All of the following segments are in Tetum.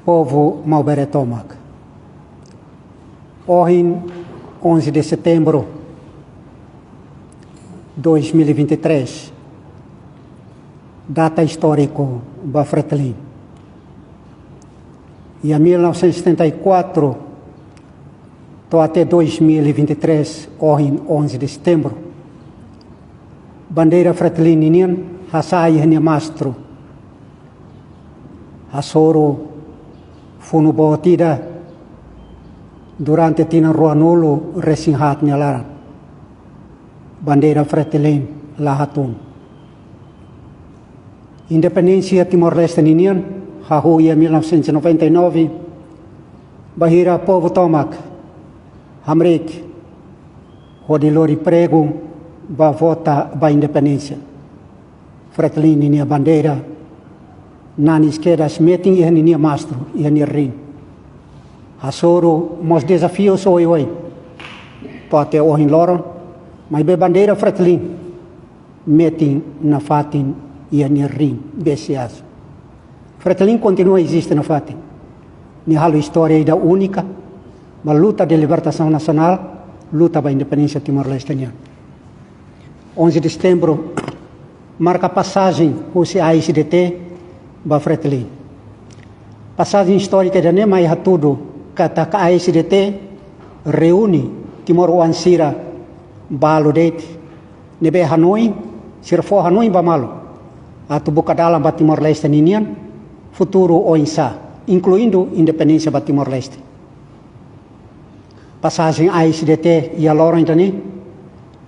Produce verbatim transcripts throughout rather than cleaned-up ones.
Povu Maubere tomak. Ohin, onze de setembro dois mil e vinte e três, data istóriku ba Fretilin. Iha mil novecentos e setenta e quatro to'o até dois mil e vinte e três, ohin, onze de setembro, bandeira Fretilin ninian hasai iha nia mastru, hasoru funu boot ida durante tinan ruanulu resin haat nia laran. Bandeira Fretilin la hatún. Independénsia Timor-Leste ninian hahú iha mil novecentos e noventa e nove, bainhira povu tomak hamriik hodi lori pregu ba vota ba independénsia. Fretilin ninia bandeira nanis kedas metin iha ninia mastru, iha nia rin. Hasoru mós dezafiu oioin to'o até ohin loron, maibé bandeira Fretilin metin nafatin iha nia rin, besias. Fretilin kontinua eziste nafatin. Nia halo istória ida únika ba luta de libertasaun nasionál, luta ba independénsia Timor-Leste nian. Onze de setembro marka pasajen husi A S D T ba Fretilin. Pasajen istórika ida-ne'e mai hatudu katak A S D T reúne timoroan sira balu de'it ne'ebé hanoin, sira fó hanoin ba malu atu buka dalan ba Timor-Leste ninian futuru oinsá, inkluindu independénsia ba Timor-Leste. Pasajen A S D T iha loron ida-ne'e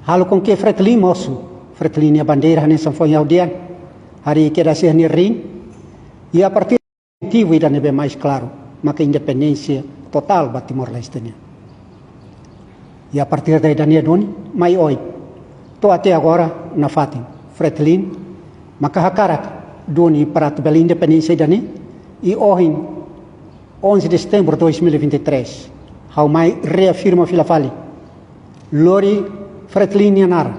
halo com que Fretilin mosu, Fretilin nia bandeira hanesan foin ha'u dehan, harii kedas iha nia rin, i a partir motivu ida ne'ebé mais klaru, maka independénsia totál ba Timor-Leste nian. I a partir daí ida-ne'e duni, mai oin to'o até agora nafatin, Fretilin maka hakarak duni para atu bele independénsia ida-ne'e, i ohin, onze de setembro dois mil e vinte e três, ha'u mai reafirma fila fali, lori Fretilin nia naran,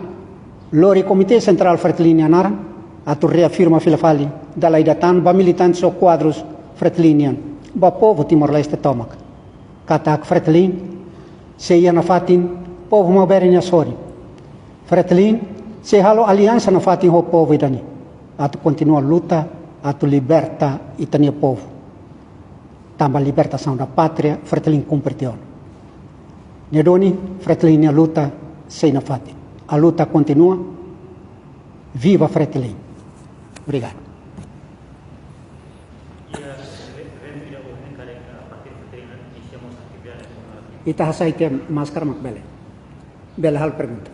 lori Komité Sentrál Fretilin nia naran, atu reafirma fila fali dala ida tan ba militantes ou kuadrus Fretilin nian, ba povu Timor-Leste tomak, katak Fretilin sei iha nafatin povu Maubere nia sorin. Fretilin sei halo aliansa nafatin ho povu ida-ne'e atu kontinua luta atu liberta ita-nia povu. Tanba libertasaun da pátria, Fretilin kumpre tiha ona. Ne'e duni, Fretilin nia luta sei nafatin. A luta kontinua. Viva Fretilin. Obrigadu. Ita hasai tiha máskara mak bele. Bele halo pergunta.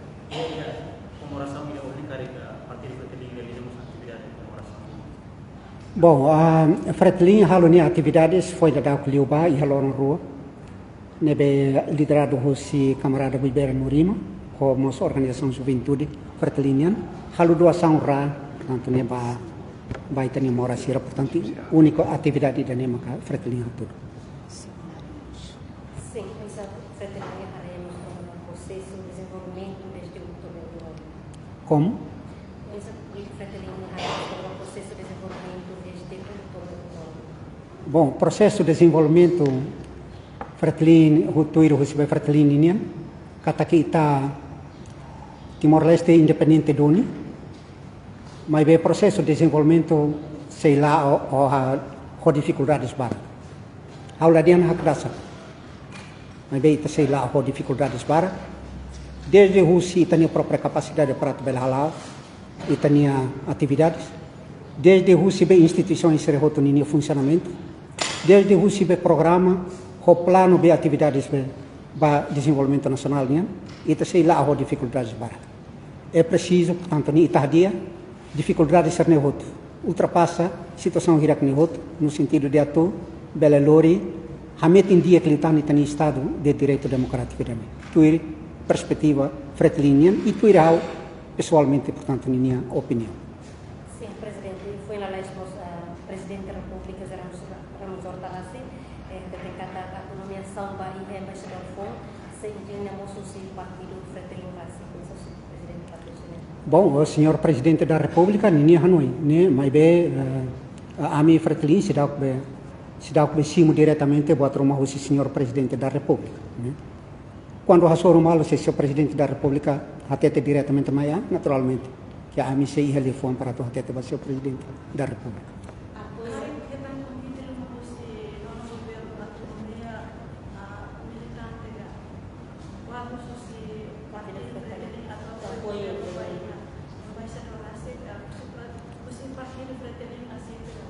Bom, ah, Fretilin halo nia atividades foin daudauk liubá iha loron rua, ne'ebé lideradu husi kamarada Guibera Nurima, ho mós organizasaun juventude Fretilin nian, halo doasaun raan, portantu, ne'e ba, ba ita-nia moras sira, portantu, úniku atividade ida-ne'e maka Fretilin hatudu. Sim, exato. Fretilin haremos todo o processo de desenvolvimento desde outubro do ano. Como? Exato, Fretilin haremos todo o processo de desenvolvimento desde outubro do ano. Bom, prosesu dezenvolvimentu Fretilin, hu-, tuir husi be Fretilin ninian, katak ita Timor-Leste independente duni, maibé prosesu dezenvolvimentu sei la ho, ho, ho difikuldades barak. Ha'u la dehan hakdasak. Maibé ita sei la ho difikuldades barak. Desde husi ita-nia própria kapasidade para atu bele hala'o ita-nia atividades. Desde husi be instituisoens sira hotu ninia funsionamentu. Desde husi be programa, ho planu be atividades be ba dezenvolvimentu nasionál nian, ita sei la ho difikuldades barak. É preciso, portantu, ne'e ita hadi'a difikuldades sira-ne'e hotu, ultrapasa situasaun hirak ne'e hotu, no sentido de atu bele lori hametin di'ak liután ita-nia Estado de Direitu Demokrátiku ida-ne'e. Tuir perspetiva Fretilin nian i tuir ha'u pesoalmente, portantu, ninia opiniaun. Sim, Presidente, foin lalais mós, ah, Presidente da Repúblika, José Ramos, Ramos Horta Rassi, eh, hateten katak atu nomeasaun ba iha embaixadór foun sei inklina mós husi partidu Fretilin rasik, koñese husi Presidente partidu sira-ne'e. Bom, o senhor Presidente da República, ninia hanoin, ne'e, maibé, eh, a-, ami Fretilin seidauk be Seidauk be simu diretamente buat ruma husi Señór Prezidente da Repúblika, ne'e. Kuandu hasoru malu, se Señór Prezidente da Repúblika hatete diretamente mai ami, naturalmente, ke ami sei iha liafuan para atu hatete ba Señór Prezidente da Repúblika. Apoiu. Karik hetan konvite ruma husi nonu governu atu nomeia, ah, militante ka? Kuandu husi partidu Fretilin atu apoiu governu ba iha, ba iha Serra Rasik, ah, husi partidu Fretilin aseita ka?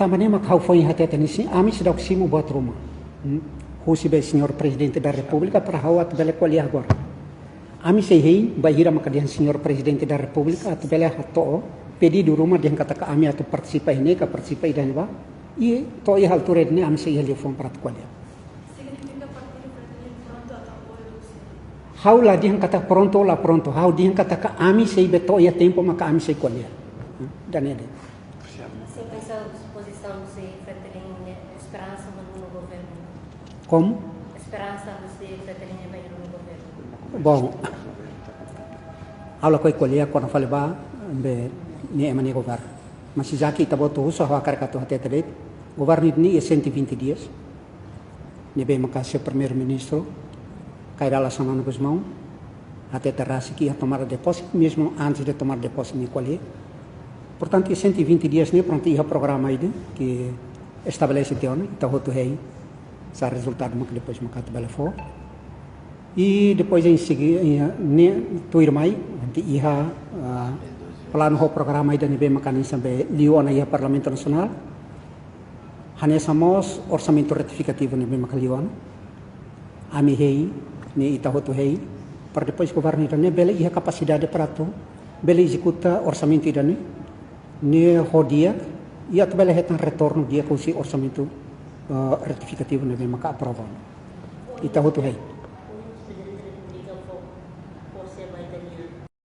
Tanba ne'e mak ha'u foin hatete ne'e, sin, ami seidauk simu buat ruma, hmm, husi be Señór Prezidente da Repúblika para ha'u atu bele ko'alia agora. Ami sei hein bainhira maka dehan Señór Prezidente da Repúblika atu bele hato'o pedidu ruma dehan katak ami atu partisipa iha ne'e ka partisipa ida-ne'ebá. I to'o iha altura ida-ne'e ami sei iha liafuan para atu ko'alia. Signifika partidu Fretilin prontu atu apoiu husi? Ha'u la dehan katak prontu ou la prontu. Ha'u dehan katak ami sei be to'o iha tempu maka ami sei ko'alia. Hmm, ida-ne'e de'it. Sin, pensa pozisaun husi Fretilin ne'e, esperansa ba nonu governu? Como? Esperansa husi Fretilin ne'e ba nonu governu? Bom, ha'u lakohi ko'alia kona-ba fali ba be nia ema nia governu. Mas já que ita-boot husu, ha'u hakarak atu hatete de'it. Governu ida-ne'e iha cento e vinte dias. Ne'ebé maka señór Primeiru-Ministru Kay Rala Xanana Gusmão hatete rasik iha tomada de posse, mezmu antes de tomada de posse nia ko'alia. Portantu, iha cento e vinte dias ne'e prontu iha programa ida ke estabelese tiha ona, ita hotu hein sá rezultadu maka depois maka atu bele fó. I depois em seguida, ne'e tuirmai, entaun iha, ah, planu ho programa ida ne'ebé maka hanesan be liu ona iha Parlamentu Nasionál. Hanesan mós orsamentu retifikativu ne'ebé maka liu ona. Ami hein, ne'e ita hotu hein, para depois governu ida-ne'e bele iha kapasidade para atu bele ezekuta orsamentu ida-ne'e, ne'e ho di'ak, i atu bele hetan retornu di'ak husi orsamentu, eh, retifikativu ne'ebé maka aprova ona. Ita hotu hein.